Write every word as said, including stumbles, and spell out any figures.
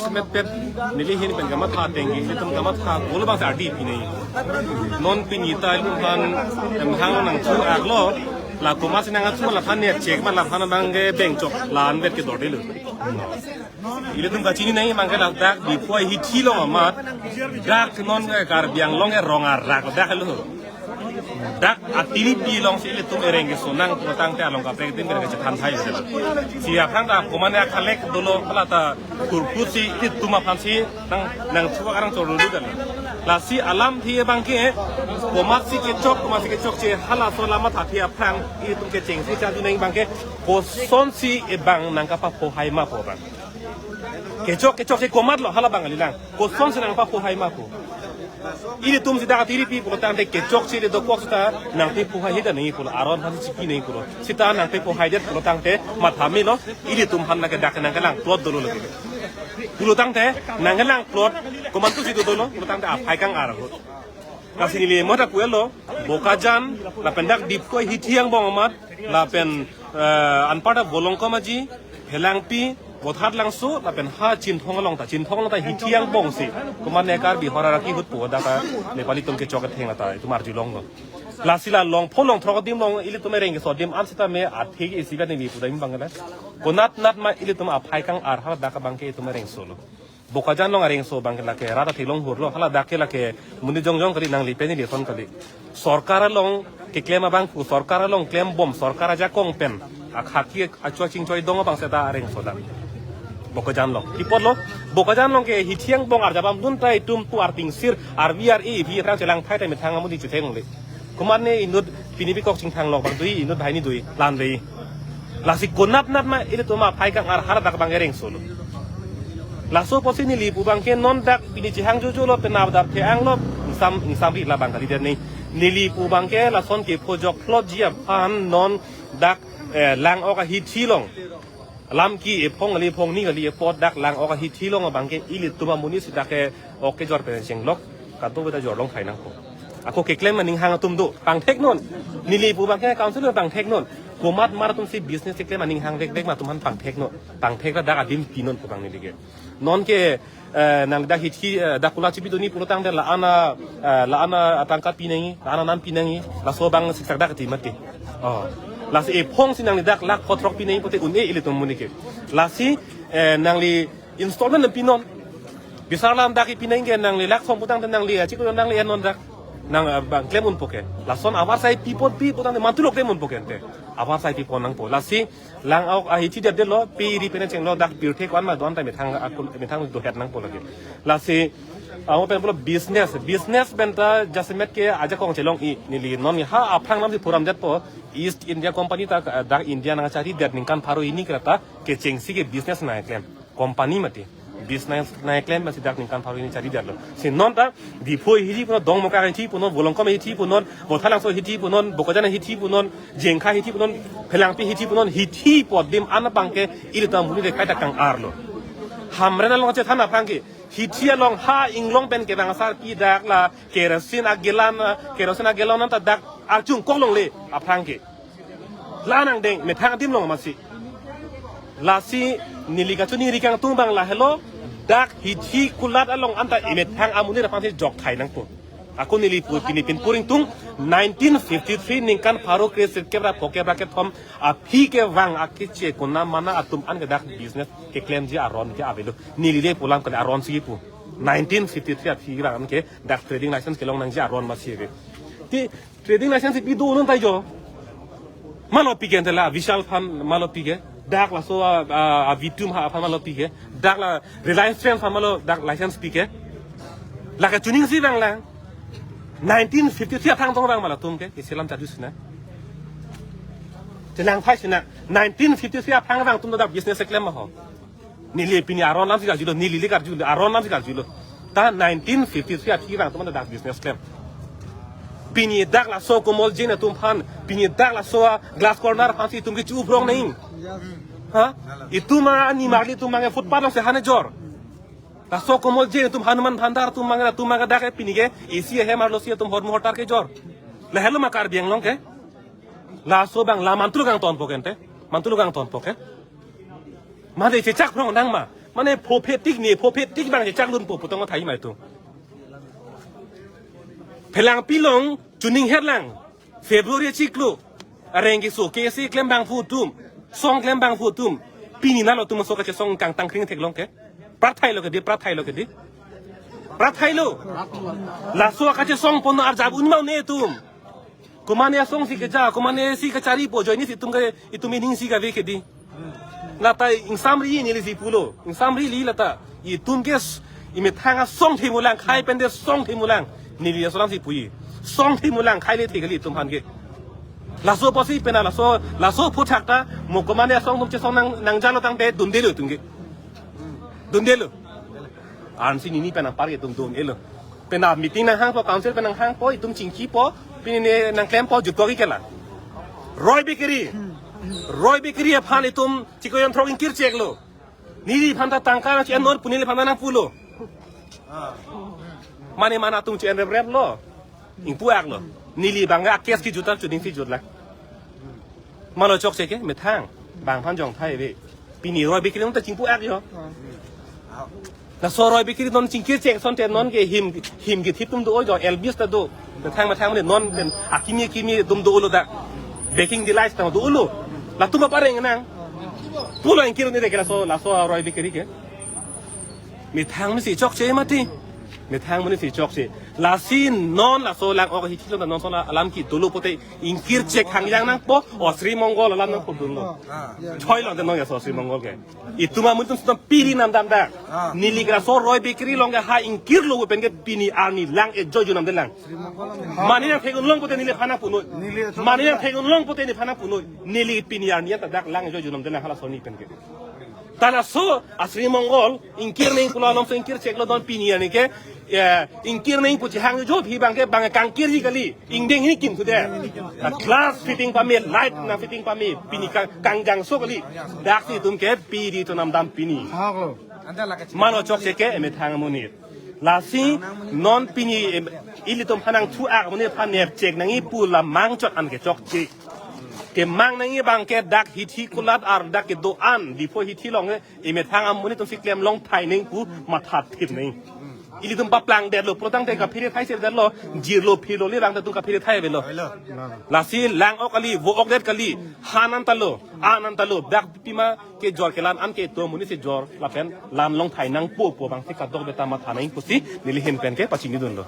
Met pet neli ahin pen kamatha ateng ke, ilitum kamatha kolo bang sa ardi pi nai. Non pini ta ilitum aphan emhang nangthu aklo, la komatsi nangthu la aphan ne chek ma la aphan abang ke bengchok la anvet ke dordelo. Ilitum kachini nai abang ke ladak Diphu ahithi along amat, dak non ke Karbi Anglong ke rong arak dak lo. Dak atiripi alongsi ilitum ereng keso nang pulotangte along kaprek adim ke chethan thai. Si aphrang ta komatne akalek dolo hala ta kurputsi ilitum aphansi nang nangthu arang chorlu dan. Lasi alamthe abang ke komatsi kechok, komatsi kechokche, halaso alam athe aphrang ilitum kechengsi chadu nang abang ke kosonsi abang nangkapapho hai ma pu abang. Kechok kechokche komatlo hala abang kalilang. Kosonsi nangpapho hai ma pu. Ilitum sita atiripi pulotangte kechokche le dokok sita nangpapho hai hita nangji pulo, aron aphansi chiki nangji pulo. Sita nangpapho haidet pulotangte matha melo, ilitum aphan lake dak nangkelang plot dolo lake. Pulotangte nangkelang plot komantusi dodolo pulotangte aphai kang-ar ahut. Lasi neli mota puelo, Bokajan, lapen dak Diphu ahithi angbong amat, lapen, eh, anparta Volongkom Aji, Phelangpi, Bothatlangso, lapen ha Chinthong along ta, Chinthong along ta hithi angbongsi. Komatne Karbi Hor Araki ahut pu dak ta Nepali atum kechok atheng ta, itum arjulonglo. Lasi la longpho longthrok adim along, ilitum ereng keso adim an sitame athe ke isi ka neli pu dam abang ke la. Konat nat ma ilitum aphai kang-ar haladak abang ke itum ereng solo. Bokajan along areng so abang ke lake rat athek long hurlo, haladak ke lake monit jongjong kali, nangli pen ili ason kali. Sorkar along keklem abang pu, sorkar along klembom, sorkar ajakong pen akhaki achua chingchoi dong abang seta areng so dak. Bokajan along. Pi apotlo, Bokajan along ke hithi angbong arjabam dun ta itum pu artingsir, arvi ar-e, vi aphrang chelang thai ta methang amonit chetheng le. Komatne inut pini pi kok chingthang lok abang dui, inut banghini dui, lan dei. Lasi konat nat ma ilitum aphai kang-ar haladak abang ereng solo. Laso apotsi neli pu abang ke non dak pini chehang jojo lo, penap dap the-ang lo, ingsam, ingsamri la abang kalidet nai. Neli pu abang ke lason kephojok plotji aphan non dak, eh, Langok ahithi along. Lam ki ephong kali, ephong ni kali, epot dak Langok ahithi along abang ke ilitum amonit si dak ke ok kejor pen chenglok, kadokave ta jorlong thai nangpo. Ako keklem aning hang atum do, pangthek non. Neli pu abang ke council pangthek non. Komat mar atumsi business keklem aning hang vek vek ma atum aphan pangthek non. Pangthek ra dak adim pi non pu abang neli ke. Non ke, eh, nang dak hithi, eh, dak kula chibi doni pulotangte la-an a, eh, la-an atangka pi nangji, la-an anam pi nangji, laso abang siksak dak ti mati. Oh. Lasi ephongsi nangli dak lakh phothrok pi nangji pute un-e ilitum amonit ke. Lasi, eh, nangli installment pi non. Bisar alam dak pi nangji ke nangli lakh thom putangte nangli, achiklo nangli en non dak. Nang, eh, abang klem unpo ke. Lason avarsai pi apot pi putangte mantulo klem unpo ke ante. Avarsai pi pon nangpo. Lasi Langok ahithi det detlo, pe ri pen chenglo dak pirthe ko-an ma do-an ta methang akul, methang dohet nangpo lake. Lasi, amo pen pulo business, business pen ta jasemet ke ajakong chelong-i, neli non ha aphrang namsi phuram detpo, East India Company ta, eh, dak India nangchari det ningkan pharo hini kre ta kechengsi ke business nangklem. Company mati. Business nangklem masi dak ningkan pharo hini chari detlo. Si non ta Diphu ahithi pu non, Dongmukak ahithi pu non, Volongkom ahithi pu non, Bothatlangso ahithi pu non, Bokajan ahithi pu non, Jengkha ahithi pu non, Phelangpi ahithi pu non, hithi apot adim an abang ke ilitum amonit le kaita kang-arlo. Hamren along chethan aphrang ke, hithi along ha inglong pen kevang asarpi dak la kerosene agelan, kerosene agelan an ta dak arjung koklongle aphrang ke. La nangdeng methang adim along masi. Lasi neli kachoningri kangtung abang lahelo, dak hithi kulat along anta emethang amonit aphansi jok thai nangpo. Ako neli pu pini pin puring tung nineteen fifty-three ningkan pharo kre sirkep ra phokep ra kethom aphi kevang akeche konat mana atum an ke dak business keklemji aron ke avelo. Neli le pu alam kali, aron si pu. Nineteen fifty-three aphi kevang an ke dak trading license kelong nangji aron masi ave. Ti trading license pi do non ta jo. Malo pi ke ante la Vishal aphan malo pi ke. Dak laso a, a, a Vitum ha aphan malo pi ke. Dak la Reliance Trends aphan malo dak license pi ke. La kachining si abang lang. Nineteen fifty-three aphrang tong abang ma latum ke. Isi alam charju sinang. Chelang thai sinang. Nineteen fifty-three aphrang abang atum dak business keklem ma ho. Neli pini aron alamsi karjulo, neli le karjulo, aron alamsi karjulo. Ta nineteen fifty-three aphi abang atum anta dak business klem. Pini dak laso Komol Jain atum aphan, pini dak laso a Glass Corner aphansi itum ke chu-uprong nai. Ha? Itum a nimarli atum abang ke footpath alongsi han ejor. Laso Komol Jain atum, Hanuman Bhandar atum abang, atum abang dak ke pini ke isi ahem arlosi atum hormu hortar kejor. Lahelo ma Karbi Anglong ke. Laso abang la mantu kangtonpo ke ante. Mantu kangtonpo ke. Mane chechak prong nang ma. Mane phophe tik ne, phophe tik bang chechak lunpo pu tong thai mai tu. Phelang pilong chuning herlang. February chiklo. Areng keso kesi klem bang pu atum. Song klem bang pu atum. Pini nalo atum aso kachesong kangtang kring theklong ke. Prathai lo ke di, prathai lo ke di. Prathai lo. Laso kachesong pon arjap un ma un-e atum. Komane asong si keja, komane si kacharipo ajoine si itum ke, itum ining si kave ke di. Lata ingsamri neli si pulo. Ingsamri li lata. Itum ke s-, imethang asong thimulang, khai pen de song thimulang. Neli aso alam si puji. Song thimulang, khai le thik kali itum aphan ke. Laso apotsi pena laso, laso aphuthak ta, mo komane asong atum chesong nang, nangjalo tangte dundelo itum ke. Dundelo. Ansi nini pen apar ke itum dundelo. Pena meeting nanghangpo, council pen nanghangpo, itum chingkipo, pini ne nangklempo jutpo ke la. Roy Bakery. Roy Bakery aphan itum chiko yon throk ingkir cheklo. Neli aphan ta tangka nang chi-en non pu neli aphan nangpulo. Mane mana atum chi-en rep rep lo. Ingpu-ak lo. Neli bang a case kejut ta chuning si jutlang. Malo chokche ke, methang. Bang aphan jong thai ave. Pini Roy Bakery ta chingpu-ak jo. Laso Roy Bakery non chingkir chek asonte non ke him, him kethip atum do-o jo, Elvis ta do. Methang methang mane non pen akimi akimi atum dolo dak. Baking Delights ta dolo. Latum apa reng nang. Pulo ingkir un-e ke laso, laso Roy Bakery ke. Methang mane si chokche mati. Methang mane si chokche. Lasi non laso lang-ok hithi lo non laso alam ke dolo pote ingkir chek hangjang nangpo, o Sri Mongol alam nangpo dunlo. Choi lo non ya so Sri Mongol ke. Itum amonit atum sudam piri namdam dak. Neli ke laso Roy Bakery along ke ha ingkirlo pen ke pini arni lang ejo junam delang. Mane nangthek-un long pote neli aphan nangpunoi. Mane nangthek-un long pote neli aphan nangpunoi. Neli pini arni anta dak lang ejo junam delang hala soni pen ke. Ta laso a Sri Mongol ingkir neng pulo along so ingkir cheklo don pini arni ke, eh, ingkir neng pu chihang jo phi bang ke bang kangkirji kali. Ingdeng hini kim sudah. Glass fitting pame, light nangfitting pame, pini kang, kangjangso kali. Daksi itum ke piri atum namdam pini. Hak lo. Malo chokche ke emethang amonit. Lasi non pini em, ilitum aphan nangthu-ak amonit aphan nepchek nangji pu la mangchot an ke chokche. Kemang nangji bang ke dak hithi kulat ar dak kedo-an Diphu hithi along ke emethang amonit atum si klem long thai neng pu matha thip neng. Ilitum paplangdetlo, pulotangte kaphere thai sedetlo, jirlo phirlo le bang ta atum kaphere thai avelo. Lasi lang-ok kali, vo-ok det kali, han anta lo, an anta lo, dak pima kejor kelan an ke itum amonit si jor, lapen lam long thai nangpo pu bang si kadokave ta matha nang pusi, neli ahin pen ke pachini dunlo.